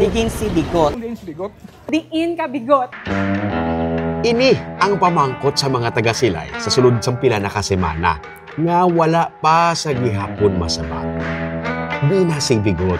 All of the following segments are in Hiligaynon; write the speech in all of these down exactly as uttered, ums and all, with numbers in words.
Diin si Bigot? Diin ka, Bigot? Ini ang pamangkot sa mga taga-Silay sa sulod sang pila na ka semana nga wala pa sa gihapon masabat. Diin na si Bigot?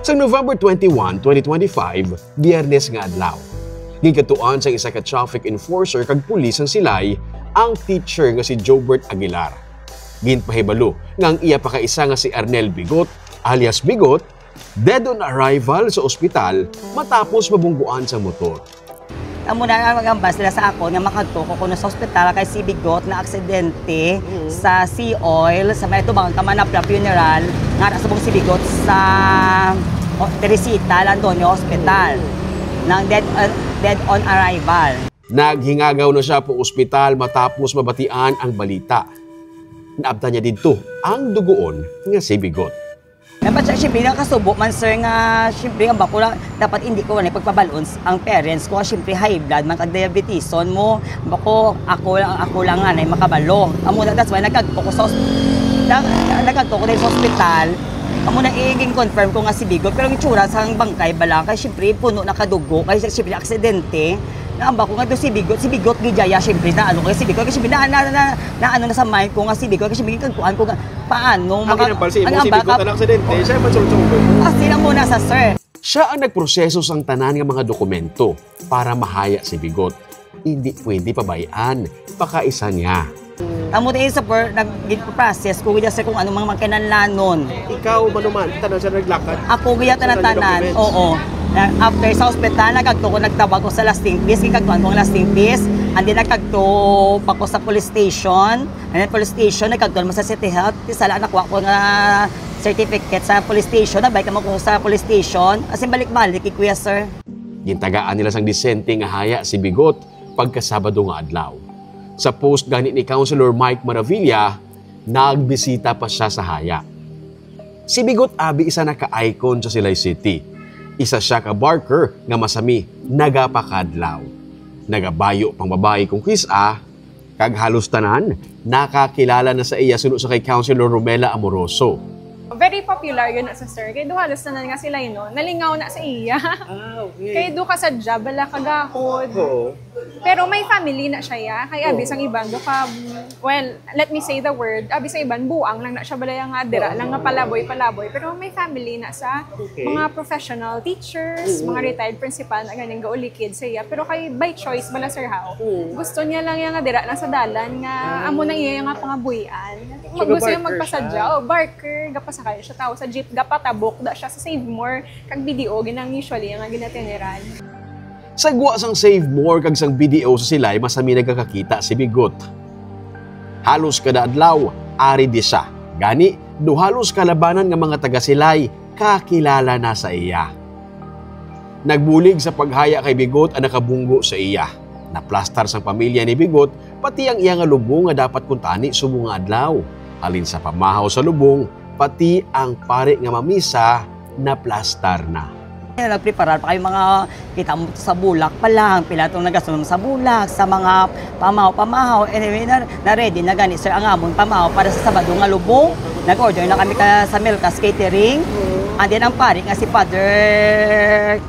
Sa November twenty-one, twenty twenty-five, Biyernes nga adlaw, ginkadtuan sang isa ka traffic enforcer kag pulis sang Silay ang teacher nga si Jobert Aguilar. Ginpahibalo nga ang iya pakaisa nga si Arnel Bigot, alias Bigot, dead on arrival sa ospital matapos mabungguan sa motor. Amo na nga nag-ambas sila sa akon nga makadto ko kuno sa ospital kay si Bigot na aksidente sa Sea Oil sa may tubang ka Manapla Funeral nga ara subong si Bigot sa, o, Teresita, Landoña Hospital. Nang dead, uh, dead on arrival. Naghingagaw na siya pa ospital matapos mabatian ang balita. Naabtan niya didto ang dugoon nga si Bigot. Dapat siya, siyempre, nakasubo man, sir, nga, siyempre, ang bako lang, dapat hindi ko na pagpabalon s-, ang parents ko, siyempre, high blood man, kag diabetison mo, bako, ako lang, ako lang nga na makabalo. Amo na, that's why nagkagto ko sa hos-, nag-, nagkagto ko din sa hospital. Amo na, i-confirm ko nga si Bigot, pero ang itsura sa bangkay ba lang, kay siyempre, puno na kadugo, kay siyempre, aksidente. Naambak ko nga to si Bigot, si Bigot gid ya, siyempre, na ano, kay si Bigot, kay siyempre, na, na, na, na, ano na sa mind ko nga si Bigot, kay siyempre, kagkuan ko nga, paano? Ang maka-, ginambal sa imo, ang si ambak Bigot ka ang aksidente, siya man sulod sa ulo. Ah, sila muna sa sir. Siya ang nagproseso sang tanan nga mga dokumento para mahaya si Bigot. Hindi pwede pabayaan, pakaisa niya. Amo tayo sa per-, nag-, process ko gid sa kung ano mga kinahanglanon. Ikaw, manuman, tanan siya naglakad. Ako gid ang tanan-tanan, documents. Oo. Na, after sa ospital, nagkagto ko, nagtabag ko sa lasting fees, gikagtuan ko ang lasting fees, and then nagkagto pa ko sa police station, and then police station, nagkagtuan mo sa City Health, sala nakuha ko nga certificate sa police station, nabay ka mo ko sa police station, as in balik-balik, eh, kuya sir. Gintagaan nila sang disente nga haya si Bigot pagka Sabado nga adlaw. Sa post gani ni Councilor Mike Maravilla, nagbisita pa siya sa haya. Si Bigot abi isa na ka icon sa Silay City. Isa siya ka barker nga masami nagapakadlaw. Nagabayo pang babayi kung kis-a, kag halos tanan nakakilala na sa iya suno sa kay Councilor Romela Amoroso. Very popular yun na sa sir. Kay do halos tanan nga sila yun, no? Nalingaw na sa iya. Ah, okay. Kay do ka sa job, wala ka gahod. Oo. Pero may family na siya, ya. Kay abi Oo. sang iban, do ka, well, let me say the word, abi sa iban, buang lang na siya, balaya nga, dira Oo. lang nga palaboy-palaboy. Pero may family na sa Okay. mga professional teachers, Mm-mm. mga retired principal na ganing gaulikid sa iya. Pero kay by choice bala, sir, how? Mm. Gusto niya lang iya nga dira lang sa dalan nga Ah. amo na iya nga pangabuhian. So, Mag-, gusto niya ga-barker magpasadya. siya? O, barker, gapasakay siya tao sa jeep, gapatabok da siya sa Save More, kag B D O, ginang usually nga ginatineran. Sa gwa sang Save More kag sang B D O sa Silay, masami nagakakita si Bigot. Halos kada adlaw, ari di siya. Gani, do halos kalabanan nga mga taga-Silay kakilala na sa iya. Nagbulig sa paghaya kay Bigot ang nakabunggo sa iya. Naplastar sang pamilya ni Bigot, pati ang iya nga lubong nga dapat kuntani subong nga adlaw. Halin sa pamahaw sa lubong, pati ang pari nga mamisa naplastar na. Nagpreparar pa kay mga, kita mo sa bulak pa lang, pila tong nagasunod sa bulak, sa mga pamahaw-pamahaw. Anyway, na, na-ready na gani, sir, ang amon pamahaw para sa Sabado nga lubong. Nag-order na kami ka, sa Melca's Catering. And then, ang pari nga si Father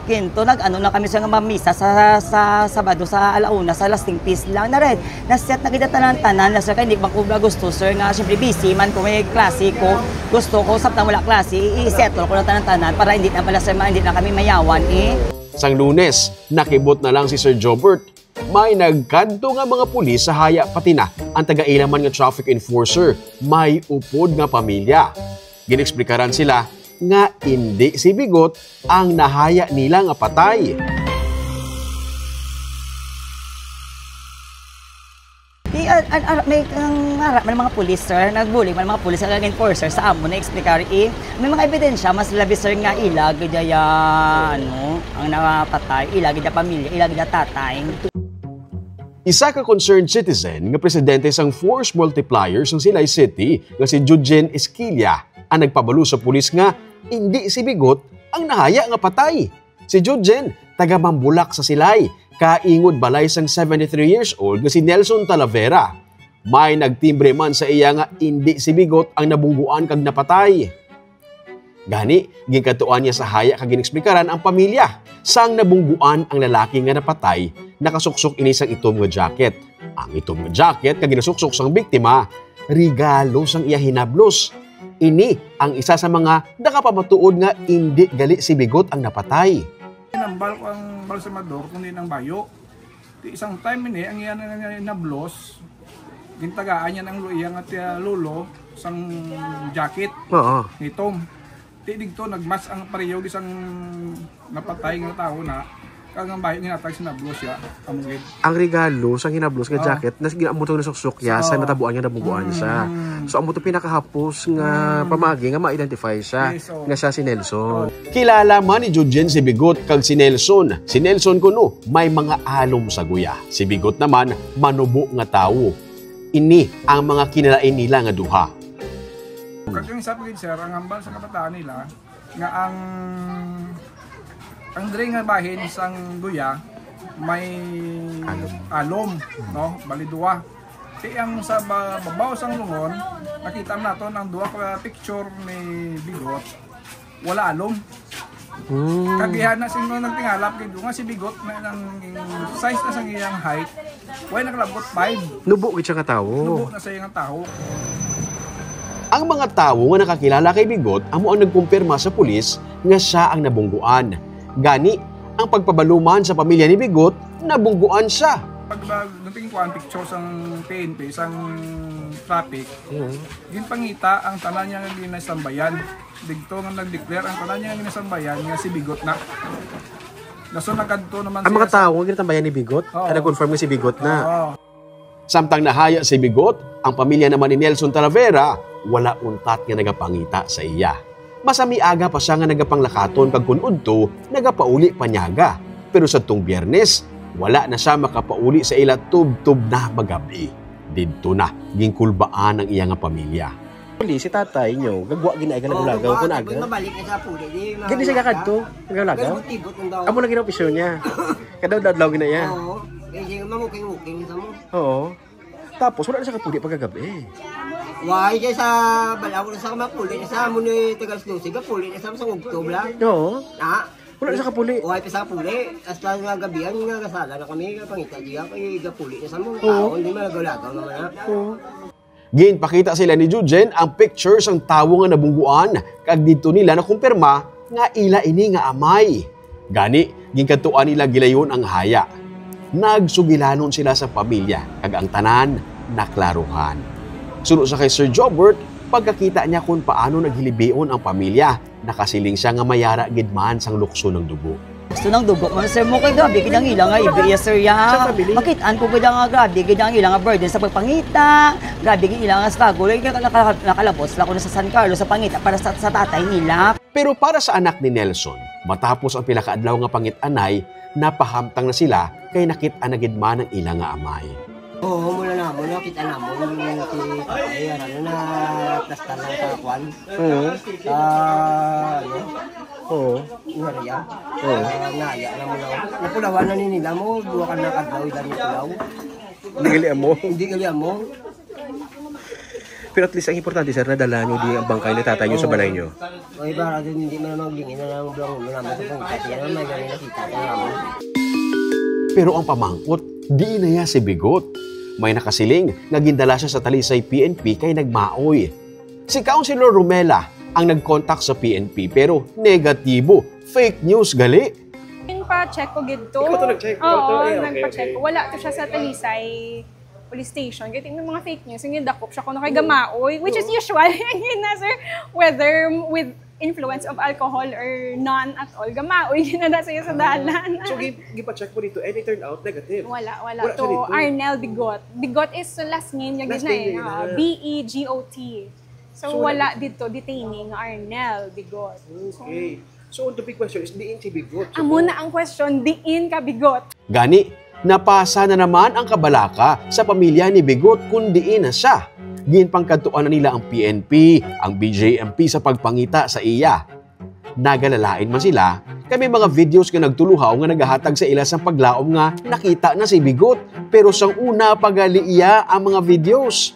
Quinto, nag-ano na kami, sir, nga mamisa sa, sa Sabado sa ala una, sa lasting piece lang. Na-ready. Na-set na kita tanan-tanan na, sir, kay hindi man ko ba gusto, sir, nga siyempre busy man ko, may klase ko. Gusto ko, samtang wala klase, i-settle ko na tanan-tanan para hindi na pala, sir, ma-, hindi na kami mayawan, eh. Sang Lunes, nakibot na lang si Sir Jobert. May nagkadto nga mga pulis sa haya, pati na ang taga-ila man nga traffic enforcer may upod nga pamilya. Gineksplikaran sila nga indi si Bigot ang nahaya nila nga patay. Di, an, an, an, may, ang, ara man mga pulis, sir. Nagbulig man mga pulis, ang enforcer sa amo na explicar, eh, may mga ebidensya, mas labi, sir, nga ila gid ya, ano, ang napatay, ila gid ya pamilya, ila gid ya tatay. Isa ka concerned citizen nga presidente sang Force Multiplier sang Silay City nga si Jujin Esquilla ang nagpabalo sa pulis nga indi si Bigot ang nahaya nga patay. Si Jujin, taga Mambulak sa Silay, kaingod balay sang seventy-three years old nga si Nelson Talavera. May nagtimbre man sa iya nga indi si Bigot ang nabungguan kag napatay. Gani, ginkadtuan niya sa haya kag gineksplikaran ang pamilya. Sang nabungguan ang lalaki nga napatay, nakasuksok ini sang itom nga jacket. Ang itom nga jacket nga ginasuksok sang biktima, regalo sang iya hinablos. Ini ang isa sa mga nakapamatuod nga indi gali si Bigot ang napatay. Tinambal ko ang balsamador, kundi ang bayo. Ti isang time ini, ang iya na nga hinablos, gintagaan niya ang lo-, iya nga tiya lolo sang jacket. Oo. Ni Tom. Ti digto nagmas ang pareho sang napatay nga tawo na, kag ang bayo ginatag sa nablos siya, amo gid. Ang regalo sang hinablos nga Oo. jacket, nas-, amo to nasuksok niya sa Oo. natabuan nga nabungguan siya. Mm. So, amo to pinakahapos nga Mm. pamagi nga ma-identify siya, Yes, oo. nga siya si Nelson. Oo. Kilala man ni Jujin si Bigot kag si Nelson. Si Nelson kuno may mga alom sa guya. Si Bigot naman manubo nga tawo. Ini ang mga kinalain nila nga duha. Kag ang isa pa gid, sir, ang hambal sa kabataan nila nga ang, ang diri nga bahin sang guya may Alom. alom, no? Bali duwa. Ti ang sa ba-, babaw sang lungon, nakita naton ang duha ka picture ni Bigot. Wala alom. Hmm. Kag diha na sino nagtingalap gid nga si Bigot na ang size na sang iyang height, way nakalabot five. Nubo gid siya nga tawo. Nubo na sa iyang tawo. Ang mga tawo nga nakakilala kay Bigot amo ang nagkumpirma sa pulis nga siya ang nabungguan. Gani, ang pagpabalo man sa pamilya ni Bigot, nabungguan siya. Pag ba, dating ko ang picture sang P N P, sang traffic, Mhm. ginpangita ang tanan niya nga ginasambayan. Digto nga nag-declare ang tanan niya nga ginasambayan nga si Bigot na. Dason nagkadto naman Ang siya mga sa tawo nga ginatambayan ni Bigot, Oo. ang nag-confirm nga si Bigot na. Oo. Samtang nahaya si Bigot, ang pamilya naman ni Nelson Talavera wala untat nga nagapangita sa iya. Masami aga pa siya nga nagapanglakaton kag kun udto nagapauli pa niaga. Pero sadtong Biyernes, wala na siya makapauli sa ila tubtob na magab-i. Didto na ginkulbaan ang iya nga pamilya. Actually, si tatay nyo, gagwa gid na ay Oo, galagaw-lagaw, gagwa, kun aga. Mabalik na sa puli, di Gani siya mabalik kakadto, ka. Galagaw? Pero tibot lang daw. Amo lagi na opisyon niya. Kada adlaw gid na iya. Oo. Kaya siya mamuking-muking sa mo. Oo. Tapos, wala na siya kapuli pagkagabi. Why, siya sa balaw na sa mapuli, sa amo ni tagas lusi, gapuli na sa sa ugtob lang. Oo. Na? Wala na siya kapuli. Why, pa sa puli. Hasta nga gabihan, nga gasala na kami, nga pangita diya, kay gapuli na sa mo. Oo. Tao, hindi man nagulagaw naman na. Oo. Ginpakita sila ni Jujin ang picture sang tawo nga nabungguan, kag didto nila nakumpirma nga ila ini nga amay. Gani, ginkadtuan nila gilayon ang haya. Nagsugilanon sila sa pamilya, kag ang tanan naklaruhan. Suno sa kay Sir Jobert, pagkakita niya kon paano naghilibion ang pamilya, nakasiling sia nga may ara gid man sang lukso sang dugo. Gusto sang dugo man, sir, mo kay grabe gid ang ila nga ibi, yes, sir, ya. Sa family? Makit-an ko gid nga grabe gid ang ila nga burden sa pagpangita, grabe gid ila nga struggle. Kay naka-, naka-, nakalabot sila kuno sa San Carlos sa pangita para sa, sa tatay nila. Pero para sa anak ni Nelson, matapos ang pila ka adlaw nga pangit-anay, napahamtang na sila kay nakit-an na gid man ang ila nga amay. Oo, mula namon, nakita namon si tatay, ano, na plastar lang sa kwan. Oo. Ah, ano? Oo. Inariya. Oo. Ah, naya namon na. Napulawan na ni nila mo, duha ka na kadlaw, ilan yung pulaw. Hindi gali amo. Hindi gali amo. Pero at least, ang importante, sir, nadala nyo di ang bangkay ni tatay nyo sa balay nyo. O iba, radyo, hindi man naman gingin na lang ang bulang ulo namin sa pangkat. Yan ang may ganun nakita ko naman. Pero ang pamangkot, di na iya si Bigot. May nakasiling nga gindala siya sa Talisay P N P kay nagmaoy. Si Councilor Romela ang nag-contact sa P N P, pero negatibo. Fake news gali. Ginpa-check ko gid to. Ikaw to nag-check? Ikaw to? Oo, eh, okay, nagpa-check okay. Ko. Wala to siya sa Talisay Police Station. Kaya may mga fake news. Yung dakop siya kung nakagamaoy, which is usual. Yun na, sir. Whether with influence of alcohol or none at all, gamaoy, ginada sa'yo sa dalan. So, gi-, gipa-check mo dito and it turned out negative? Wala, wala. Wala siya to dito? Arnel Bigot. Bigot is the last name niya, last name niya, gid na eh. Oo, B E G O T. So, so, wala wala dito detaining Arnel Bigot. Okay. So, the big question is, diin si Bigot? So, amo na ang question, diin ka Bigot? Gani, Napasa na naman ang kabalaka sa pamilya ni Bigot kun diin na siya. Ginpangkadtuan na nila ang P N P, ang B J M P sa pagpangita sa iya. Nagalalain man sila kay may mga videos nga nagtuluhaw nga nagahatag sa ila sang paglaom nga nakita na si Bigot, pero sang una pa gali iya ang mga videos.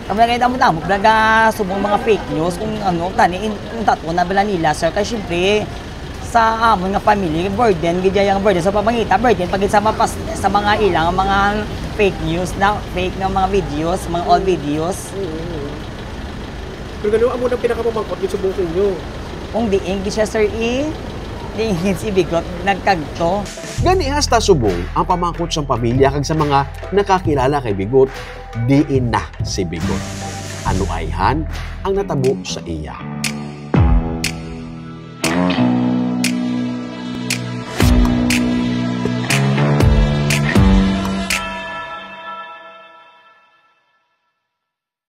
Kami lagi damo-damo talaga subong mga fake news kung ano tani in, kung tato na bala nila, sir, kay syempre sa amon nga family burden gid ang burden sa pamangita, burden pagid sa mapas, sa mga ilang mga fake news na fake nga mga videos, mga old videos. Pero gano'n amo nang pinakamamangkot gid subong sa inyo. Kung diin gid siya, sir, i diin gid si Bigot nagkagto. Gani hasta subong ang pamangkot sang pamilya kag sa mga nakakilala kay Bigot, diin na si Bigot. Ano ayhan ang natabo sa iya?